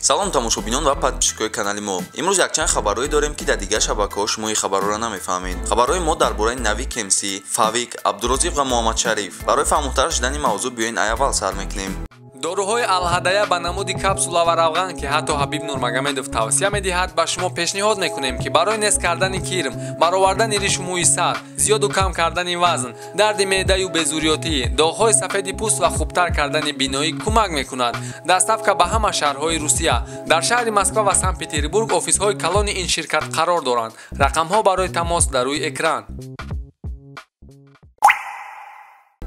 Салом тамошобинон ва подписчикои канали мо. Имрӯз якчанд хабарҳое дорем, ки дар дигар шабакаҳо шумо ин хабарҳоро намефаҳмед. Хабарҳои мо дар бораи Навик МС, Фавик, Абдурозиқ ва Муҳаммадшариф. Барои фаҳмутар шудани мавзӯъ биёен аввал сар мекунем. Доруҳои Алҳадая ба намуди капсула ва равған, ки ҳатто Ҳабиб Нурмагомедов тавсия медиҳад, ба шумо пешниҳод мекунем, ки барои нест кардани кирм, баровардани ришу мӯи сар, зиёду кам кардани вазн, дарди меъдаю безурётӣ, доғҳои сафеди пӯст ва хубтар кардани биноӣ кӯмак мекунад. Доставка ба ҳама шаҳрҳои Русия. Дар шаҳри Москва ва Санкт-Петербург офисҳои калони ин ширкат қарор доранд. Рақамҳо барои тамос дар рӯи экран.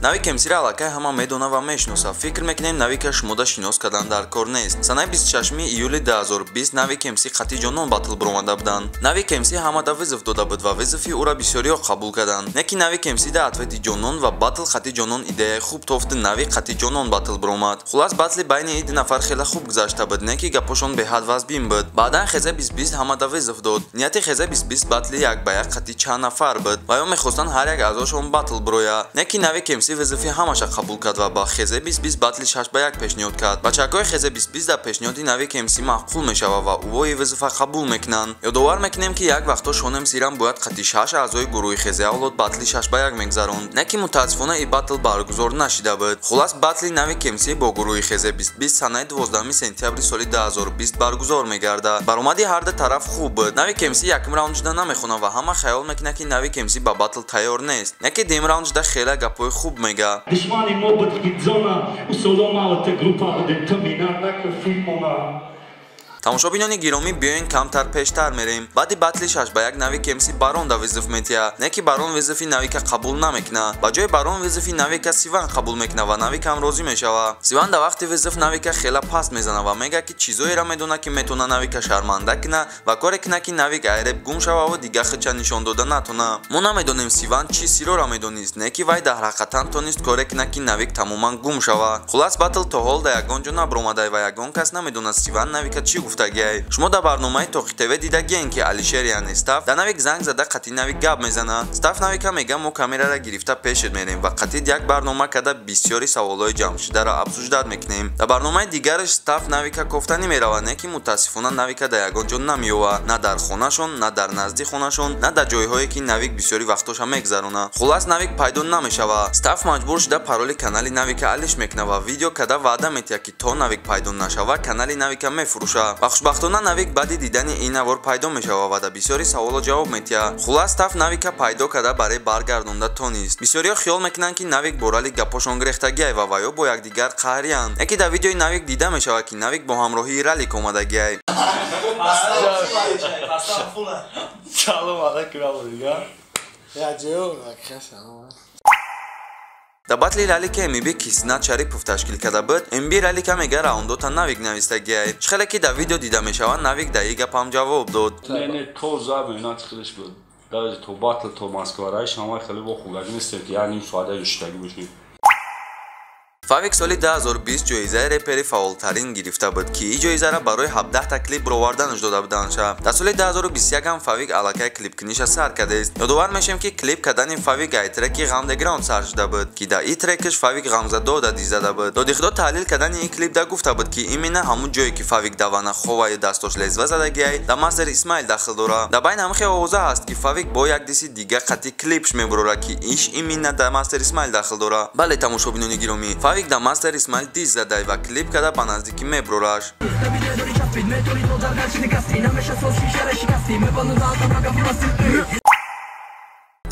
Навик МС-ро аллакай ҳама медона ва мешиноса. Фикр мекунем Навика шумода шинос кардан дар кор нест. Санаи 26 июли 2020 Навик МС қатъи ҷонон батл баромада буданд. Навик МС ҳамада вызов дода буд ва вызови ӯро бисёриҳо қабул карданд. Не ки Навик МС дар ответи ҷонон ва батл қатъи ҷонон идеяи хуб тофт, Навик қатъи ҷонон батл баромад. Хулас батли байни ин ду нафар хеле хуб гузашта буд, не ки гапошон беҳад вазбин буд. Баъдан Хезе 2020 ҳамада вызов дод. Нияти Хезе 2020 батли як ба як қатъи чанд нафар буд ва ё мехостанд ҳар як аъзошон батл бирояд. Не ки Навик МС вызови ҳамаша қабул кард ва ба Хезе 2020 батли 6-1 пешниҳод кард. Бачакҳои Хезе 2020 дар пешниҳоди Навик МС маъқул мешавад ва ӯ вызова қабул мекунанд. Ёдовар мекунем, ки як вақто Шон МС рам бояд қатъи 6 аъзои гурӯҳи Хезе авлод батли 6-1 мегузаронд. Не ки мутаассифона ин батл баргузор нашида буд. Хулас батли Навик МС бо гурӯҳи Хезе 2020 санаи 12 сентябри соли 2020 баргузор мегардад. Баромади ҳар ду тараф хуб буд. Навик МС якум раунд шуда намехонад ва ҳама хаёл мекунад, ки Навик МС ба батл тайёр нест. Не ки дуюм раунд шуда хеле гапҳои хуб мега. Душмани мо буд хидзона, усолома група будем тумина накфимона. Тамошобинони гиромӣ, биёен камтар пештар мерем. Баъди батли 6-1 Навик МС Барон да вызов метиҳад. Не ки Барон вызови Навика қабул намекунад. Ба ҷои Барон вызови Навика Сиван қабул мекунад ва Навик ҳам розӣ мешавад. Сиван дар вақти вызов Навика хела паст мезанад ва мегӯяд, ки чизоеро медонад, ки метавонад Навика шарманда кунад ва коре кунад, ки Навик айреб гум шавад ва дигар худша нишон дода натонад. Мо намедонем Сиван чӣ сирора медонист, не ки вай дар ҳақиқатан тонист коре кунад, ки Навик тамоман гум шавад. Хулас батл то ҳол дар ягон ҷо набаромада ва ягон кас намедонад Сиван Навика чӣ гуфт. Шумо дар барномаи Тоқи ТВ дидагиен, ки Алишер яъне Стаф дар Навик занг зада қатъи Навик гап мезанад. Стаф Навика мега мо камераро гирифта пешет мерем ва қатъи як барнома карда бисёри саволҳои ҷамъшударо обсуждать мекунем. Дар барномаи дигараш Стаф Навика кофтанӣ меравад, не ки мутаассифона Навика дар ягон ҷо намеёвад, на дар хонашон, на дар назди хонашон, на дар ҷойҳое, ки Навик бисёри вақтоша мегузаронад. Хулас Навик пайдо намешавад. Стаф маҷбур шуда пароли канали Навика алиш мекунад ва видео карда ваъда метиҳад, ки то Навик пайдо нашавад канали Навика мефурӯшад. Ва хушбахтона Навик баъди дидани ин навор пайдо мешавад ва дар бисёри саволҳо ҷавоб метиҳад. Хулас Стаф Навика пайдо карда барои баргардонда тонист. Бисёриҳо хиёл мекунанд, ки Навик бо Ралик гапошон гирехтагиай ва ваё бо якдигар қаҳриянд. Яке дар видеои Навик дида мешавад, ки Навик бо ҳамроҳии Ралик омадагиай. Дар батли Ралика МБ Киснат Шарипов ташкил карда буд, МБ Ралика мега раундота Навик навистагиай. Чӣ хеле ки дар видео дида мешавад, Навик дар ин гап ҳам ҷавоб дод. Не, то заб ина хелеш буд. Даже то батл то Москва раиш ҳама хеле бо хуб нестем, ки як ним соата ҷуштагӣ бошем. Фавик соли 2020 ҷоизаи репери фаъолтарин гирифта буд, ки ин ҷоизаро барои 17 та клип бароварданаш дода буданд. Дар соли 2021 ҳам Фавик аллакай клипкуниша сар кардааст. Ёдовар мешем, ки клип кардани Фавик ай треки Ғамдеграунд сар шуда буд, ки дар ин трекаш Фавик ғамзадода дизада буд. Додихудо таҳлил кардани ин клип да гуфта буд, ки именно ҳамун ҷое, ки Фавик давана ховаю дастош лезва задагиай, дар Мастер Исмаил дахл дорад. Дар байни ҳамхе овоза ҳаст, ки Фавик бо як диси дига қатъи клипш мебурорад, ки иш именно дар Мастер Исмаил дахл дорад. Бале, тамошобинони гиромӣ, Фавик дар Мастер Исмаил диз задай ва клип карда ба наздикӣ мебурораш.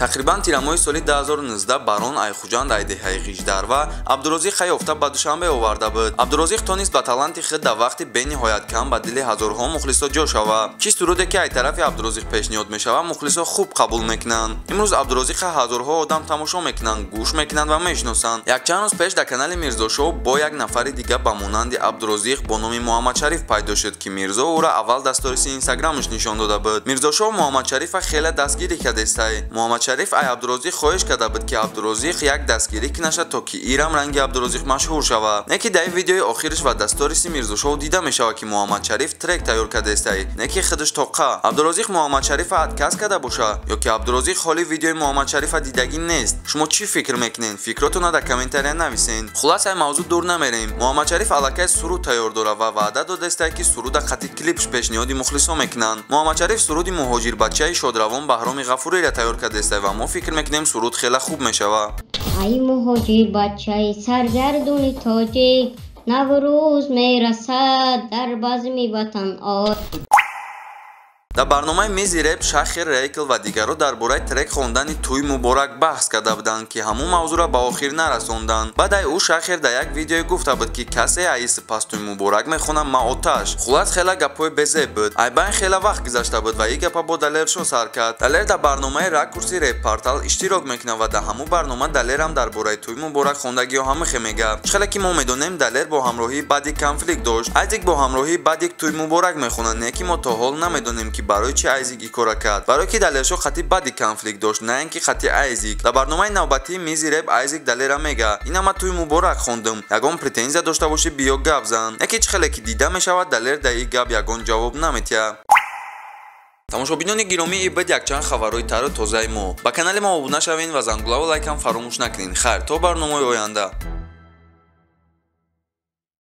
Тақрибан тирамоҳи соли 2019 Барон Айхуҷанд айдеҳаи Ғиждарва Абдурозиқ ёфта ба Душанбе оварда буд. Абдурозиқ тонист ба таланти худ дар вақти бениҳоят кам ба дили ҳазорҳо мухлисо ҷо шавад. Чӣ суруде ки ай тарафи Абдурозиқ пешниҳод мешавад, мухлисо хуб қабул мекунанд. Имрӯз Абдурозиқа ҳазорҳо одам тамошо мекунанд, гӯш мекунанд ва мешиносанд. Якчанд рӯз пеш дар канали Мирзошоу бо як нафари дига ба монанди Абдурозиқ бо номи Муҳаммадшариф пайдо шуд, ки Мирзо ӯро аввал дар сториси инстаграмаш нишон дода буд. Мирзошоу Муҳаммадшарифа хеле дастгирӣ кардестай. Муҳаммадшариф ай Абдурозиқ хоҳиш карда буд, ки Абдурозиқ як дастгирӣ кинаша, то ки ирам ранги Абдурозиқ машҳур шава. Не ки дар видеои охириш ва дасториси Мирзошоу дида мешавад, ки Муҳаммадшариф трек тайёр кардаестай, не ки худаш тоқа. Абдурозиқ Муҳаммадшарифа отказ карда боша ё ки Абдурозиқ ҳоли видеои Муҳаммадшарифа дидагӣ нест? Шумо чӣ фикр мекунед? Фикротонро дар комментария нависен. Хулас, ай мавзӯъ дур намерем. Муҳаммадшариф аллакай суруд тайёр дорад ва ваъда додаестай, ки суруда қати клипш пешниҳоди мухлисон мекунанд. Муҳаммадшариф суруди муҳоҷирбачаи шодравон Баҳроми Ғафуриро тайёр кардаестай ва мо фикр мекунем, суруд хеле хуб мешавад. Ай муҳоҷирбачаи саргардони тоҷик, Наврӯз мерасад, дар базми ватан ой. Дар барномаи мизи реп Шахир, Рейкл ва дигарро дар бораи трек хондани Тӯй муборак баҳс карда буданд, ки ҳамун мавзӯъро ба охир нарасонданд. Баъд ай ӯ Шахир дар як видеое гуфта буд, ки касе аи сипас Тӯй муборак мехонад, ма оташ. Хулас, хела гапҳои безеб буд. Айбайн хела вақт гузашта буд ва ин гапа бо Далершо сар кард. Далер дар барномаи Ракурси реп портал иштирок мекунад ва дар ҳамун барнома Далерам дар бораи Тӯй муборак хондагиҳо ҳамихе мегӯяд. Чӣ хеле ки мо медонем, Далер бо ҳамроҳии Бадик конфликт дошт. Айзик бо ҳамроҳии Бадик Тӯй муборак мехонад, не ки мо то ҳол намедонем, ки барои чи Айзик ин кора кард. Барое ки Далершо қати Бадик конфликт дошт, на ин ки қати Айзик. Дар барномаи навбатии мизи реп Айзик Далера мега: ина ма Тӯй муборак хондум, ягон претензия дошта бошӣ, биё гап зан. Яке чӣ хеле ки дида мешавад, Далер дар ин гап ягон ҷавоб наметиҳад. Тамошобинони гиромӣ, ин буд якчанд хабарҳои тару тозаи мо. Ба канали мо обуна шавед ва зангулаву лайкам фаромӯш накунед. Хайр, то барномаи оянда.